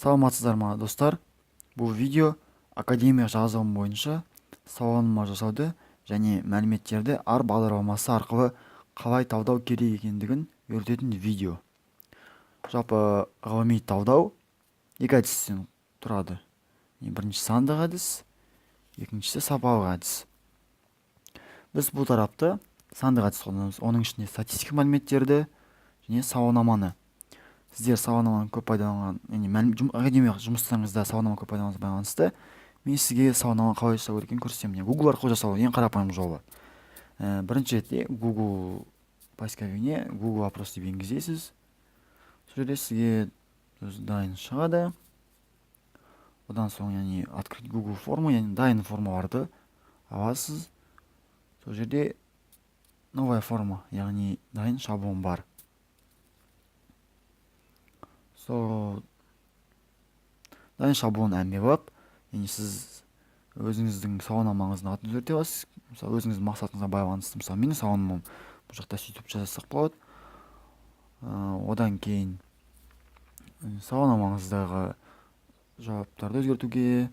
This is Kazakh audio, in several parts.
Саламатсыздар ма, достар! Бұл видео академия жазуым бойынша сауалнама жасауды және мәліметтерді R бағдарламасы арқылы қалай талдау керек екендігін үйрететін видео. Жалпы, ғылыми талдау екі әдістен тұрады: бірінші сандық әдіс, екіншісі сапалық әдіс. Біз бұл тарапта сандық әдіс қолданамыз, оның ішінде статистика мәліметтерді және сауалнаманы. Сіздер сауалнаманы көп пайдаланған, яғни академиялық жұмыстарыңызда сауалнама көп пайдалануыңызға байланысты мен сізге сауалнама қалай жасау керек екенін көрсетемін. Google арқылы жасау ең қарапайым жолы. Бірінші ретте Google поисковигіне «Google опрос» деп енгізесіз. Сол жерде сізге өзі дайын шығады. Одан соң, яғни, «Открыть Google форму», яғни дайын формаларды аласыз. Сол жерде «Новая форма», яғни дайын шаблон бар. Сол дайын шаблон әмбебап, яғни сіз өзіңіздің сауалнамаңыздың атын өзгерте аласыз, мысалы, өзіңіздің мақсатыңызға байланысты. Мысалы, менің сауалнамам бұл жақта, сөйтіп жасасақ болады. Одан кейін сауалнамаңыздағы жауаптарды өзгертуге,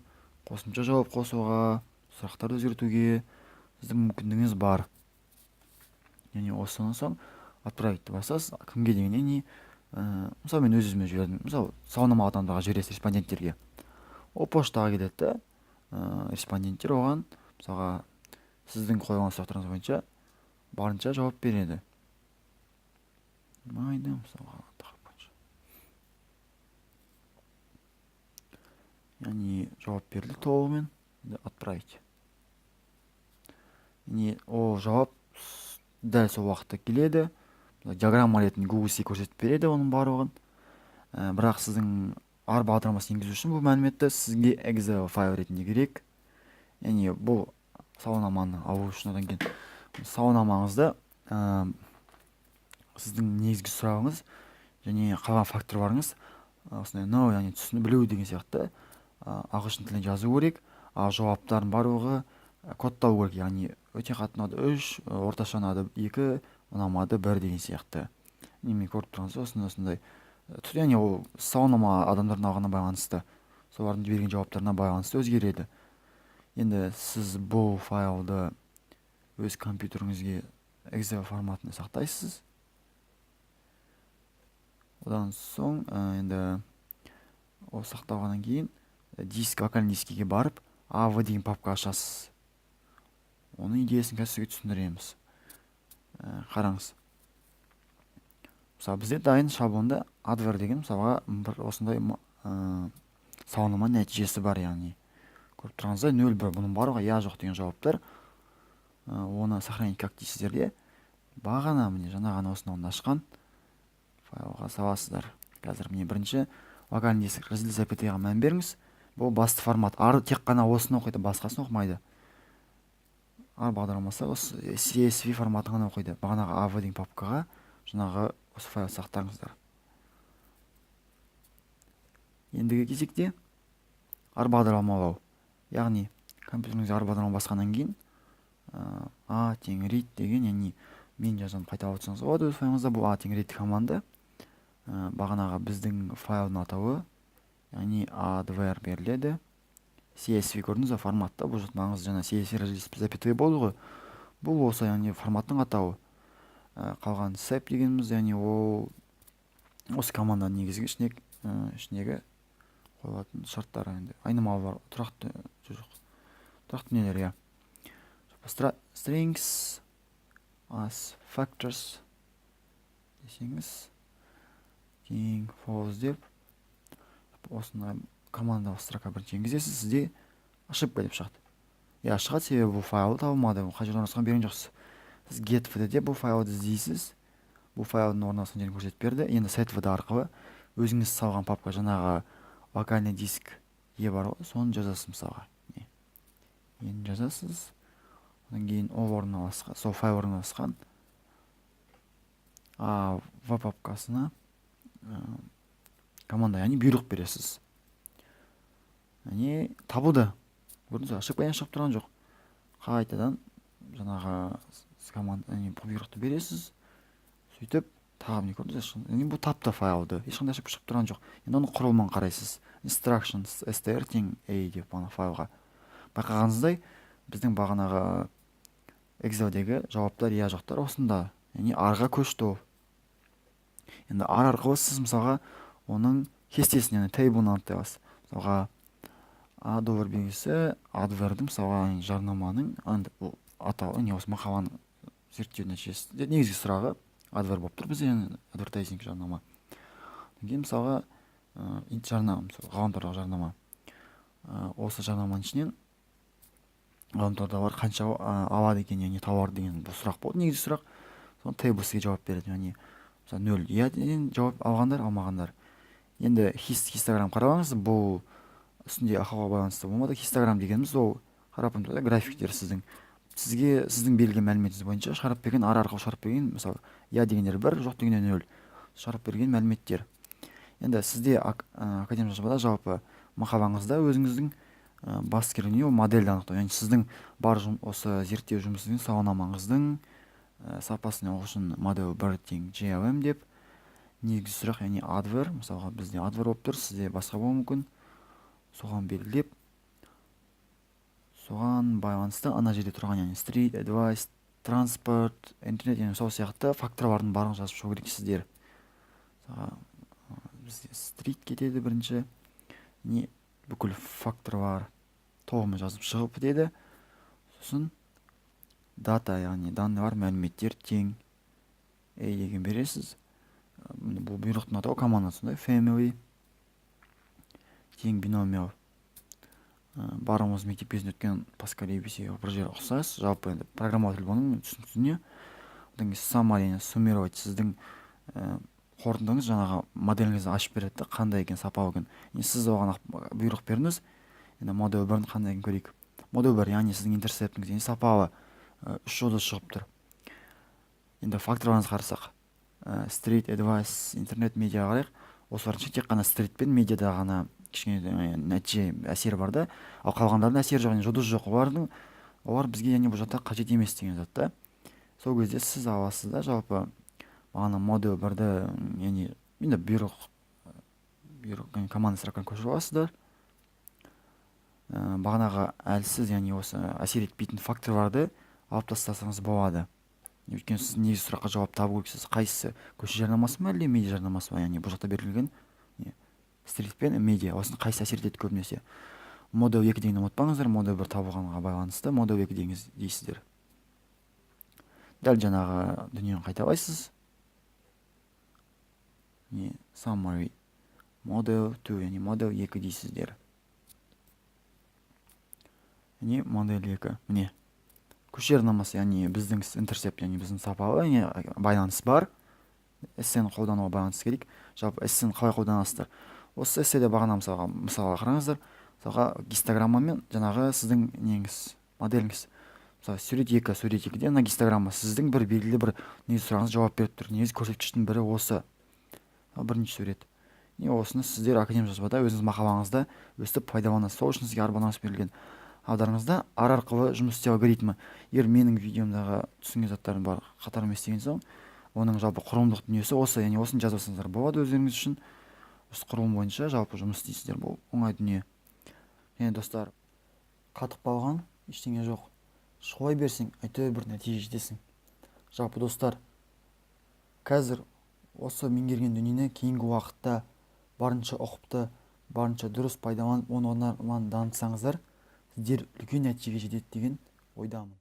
қосымша жауап қосуға, сұрақтарды өзгертуге сіздің мүмкіндігіңіз бар. Яғни осыдан соң «Отправить» деп басасыз. Кімге деген, яғни мысалы, мен өз өзіме жібердім. Мысалы, сауалнама адамдарға жібересіз, респонденттерге. Ол поштаға келеді да, респонденттер оған, мысалға, сіздің қойған сұрақтарыңыз бойынша барынша жауап береді. Ұнайды, мысалға, тақырып бойынша, яғни жауап берілді толығымен. «Отправить», яғни ол жауап дәл сол уақытта келеді, диаграмма ретінде Google сізге көрсетіп береді оның барлығын. Бірақ сіздің R бағдарламасын енгізу үшін бұл мәліметті сізге Excel файл ретінде керек, яғни бұл сауалнаманы алу үшін. Одан кейін сауалнамаңызда сіздің негізгі сұрағыңыз және қалған факторларыңыз осындай know, яғни түсіну, білу деген сияқты ағылшын тілінде жазу керек, ал жауаптардың барлығы кодтау керек, яғни өте қатты ұнады үш, орташа ұнады екі, ұнамады бір деген сияқты. Неме көріп тұрғансыз, осындай осындай, яғни ол сауалнама адамдардың алғанына байланысты, солардың берген жауаптарына байланысты өзгереді. Енді сіз бұл файлды өз компьютеріңізге Excel форматында сақтайсыз. Одан соң енді ол сақталғаннан кейін диск, локальный дискіге барып, AV деген папка ашасыз. Оның идеясын қазір сізге түсіндіреміз. Қараңыз, мысалы, бізде дайын шаблонда adver деген, мысалға, бір осындай сауалнама нәтижесі бар. Яғни көріп тұрғаныңыздай, нөл, бір, бұның барлығы иә, жоқ деген жауаптар. Оны «Сохранить как» дейсіздер де, бағана, міне, жаңа ғана осыны ашқан файлға саласыздар. Қазір, міне, бірінші локальный диск, разделить запятая ға мән беріңіз. Бұл басты формат. R тек қана осыны оқиды, басқасын оқымайды. R бағдарламасы осы CSV форматын ғана оқиды. Бағанағы AV деген папкаға жаңағы осы файл сақтаңыздар. Ендігі кезекте R бағдарламалау, яғни компьютеріңізге R бағдарлама басқаннан кейін а тең read деген, яғни мен жазғанды қайталап отырсаңыз болады өз файлыңызда. Бұл а тең read команда, бағанағы біздің файлдың атауы, яғни adver беріледі. CSV, көрдіңіз ба, форматта бұл жақта маңызды. Жаңа CSV запятая болды ғой, бұл осы, яғни форматтың атауы. Қалған sep дегеніміз, яғни ол осы команданың негізгі ішіндегі қойылатын шарттары, енді айнымалы бар, тұрақты, жоқ, тұрақты нелер, иә. Strings as factors десеңіз, тең false деп, осындай командалық строка бірінші енгізесіз. Сізде «Ошибка» деп шығады. Иә, шығады, себебі бұл файл табылмады, қай жерде орналасқанын берген жоқсыз. Сіз get fd деп бұл файлды іздейсіз. Бұл файлдың орналасқан жерін көрсетіп берді. Енді set fd арқылы өзіңіз салған папка, жаңағы локальный диск е бар ғой, соны жазасыз. Мысалға, енді жазасыз. Одан кейін ол орналасқан, сол файл орналасқан а в папкасына команда, яғни бұйрық бересіз. Яғни табылды, көрдіңіз ба, ошибка шығып тұрған жоқ. Қайтадан жаңағы команда, яғни бұйрықты бересіз. Сөйтіп тағы, міне, көрдіңіз, яғни бұл тапты файлды, ешқандай ошибка шығып тұрған жоқ. Енді оның құрылымын қарайсыз. Instructions str тең a деп ана файлға. Байқағаныңыздай, біздің бағанағы Excelдегі жауаптар, иә, жоқтар осында, яғни R-ға көшті ол. Енді R арқылы сіз, мысалға, оның кестесін, яғни table ын анықтай аласыз. Мысалға, а доллар белгісі adver ді, мысалға, жарнаманың атауы не, осы мақаланың зерттеу нәтижесі, негізгі сұрағы adver болып тұр бізде, яғни advertising, жарнама. Одан кейін, мысалға, жарнама, мысалы, ғаламтордағы жарнама, осы жарнаманың ішінен ғаламтордағылар қанша алады екен, яғни тауар деген бұл сұрақ болды, негізгі сұрақ. Соны table сізге жауап береді, яғни, мысалы, нөл иә деген жауап алғандар, алмағандар. Енді хистограмм қарап, бұл үстінде ақауға байланысты болмады. Хистограмм дегеніміз ол қарапайым түрде графиктер, сізге сіздің берілген мәліметіңіз бойынша шығарып берген, R арқылы шығарып берген. Мысалы, иә дегендер бір, жоқ дегендер нөл, шығарып берген мәліметтер. Енді сізде академиялық жазбада, жалпы мақалаңызда өзіңіздің басты керек не? Ол модельді анықтау, яғни сіздің бар осы зерттеу жұмысыңыздың, сауалнамаңыздың сапасын. Ол үшін модель бір тең GLM деп, негізгі сұрақ, яғни adver, мысалға, бізде adver болып тұр, сізде басқа болуы мүмкін. Соған белгілеп, соған байланысты ана жерде тұрған, яғни street, advice, транспорт, интернет, яғни сол сияқты факторлардың барлығын жазып шығу керексіздер. Мысалға, бізде street кетеді бірінші, не, бүкіл факторлар толығымен жазып шығып бітеді. Сосын data, яғни данный лар, мәліметтер тең a деген бересіз. Бұл бұйрықтың атауы, командасы сондай. Family тең binomial. Барлығымыз мектеп кезінде өткен Паскаль, ABC, бір жері ұқсас. Жалпы, енді программалау тілі болғаннан түсінікті дүние. Одан кейін summary, суммировать, сіздің қорытындыңыз, жаңағы моделіңізді ашып береді да, қандай екен, сапалы екен. Енді сіз оған бұйрық бердіңіз. Енді модель бірдің қандай екенін көрейік. Модель бір, яғни сіздің intercept іңіз, яғни сапалы, үш жұлдыз шығып тұр. Енді факторларыңызға қарасақ, street, advice, интернет, медиаға қарайық. Осылардың тек қана street пен медиада ғана кішкене нәтиже, әсері бар да, ал қалғандарының әсері жоқ, яғни жұлдыз жоқ олардың. Олар бізге, яғни бұл жақта қажет емес деген зат та. Сол кезде сіз аласыз да, жалпы бағана модель бірді, яғни енді бұйрық, команда строка ны көшіріп аласыздар. Бағанағы әлсіз, яғни осы әсер етпейтін факторларды алып тастасаңыз болады, өйткені сіз негізгі сұраққа жауап табу керексіз: қайсысы, көше жарнамасы ма, әлде медиа жарнамасы ма? Яғни бұл жақта берілген street пен медиа, осының қайсысы әсер етеді көбінесе? Модель екі дегенді ұмытпаңыздар, модель бір табылғанға байланысты модель екі дегеніңіз дейсіздер. Дәл жаңағы дүниені қайталайсыз, не, summary model 2, яғни модель екі дейсіздер. Яғни модель екі, міне, көше жарнамасы, яғни біздің intercept, яғни біздің сапалы, яғни байланыс бар. Эссені қолдануға байланысты керек. Жалпы, эссені қалай қолданасыздар? Осы эсседе бағана, мысалға қараңыздар, мысалға, гистограмма мен жаңағы сіздің неңіз, моделіңіз. Мысалы, сурет екі. Сурет екіде мына гистограмма сіздің бір белгілі бір негізгі сұрағыңызға жауап беріп тұр. Негізгі көрсеткіштің бірі осы бірінші сурет. И осыны сіздер академиялық жазбада, өзіңіз мақалаңызда өстіп пайдаланасыз. Сол үшін сізге R берілген. Аударыңызда R арқылы жұмыс істеу алгоритмі. Егер менің видеомдағы түсінген заттардың барлығы қатар емес деген соң, оның жалпы құрылымдық дүниесі осы, яғни осыны жазып алсаңыздар болады өздеріңіз үшін. Осы құрылым бойынша жалпы жұмыс істейсіздер, бұл оңай дүние. Және, достар, қатып қалған ештеңе жоқ, шулай берсең, әйтеуір бір нәтиже жетесің. Жалпы, достар, қазір осы меңгерген дүниені кейінгі уақытта барынша ұқыпты, барынша дұрыс пайдаланып, оны дамытсаңыздар, сіздер үлкен нәтижеге жетеді деген ойдамын.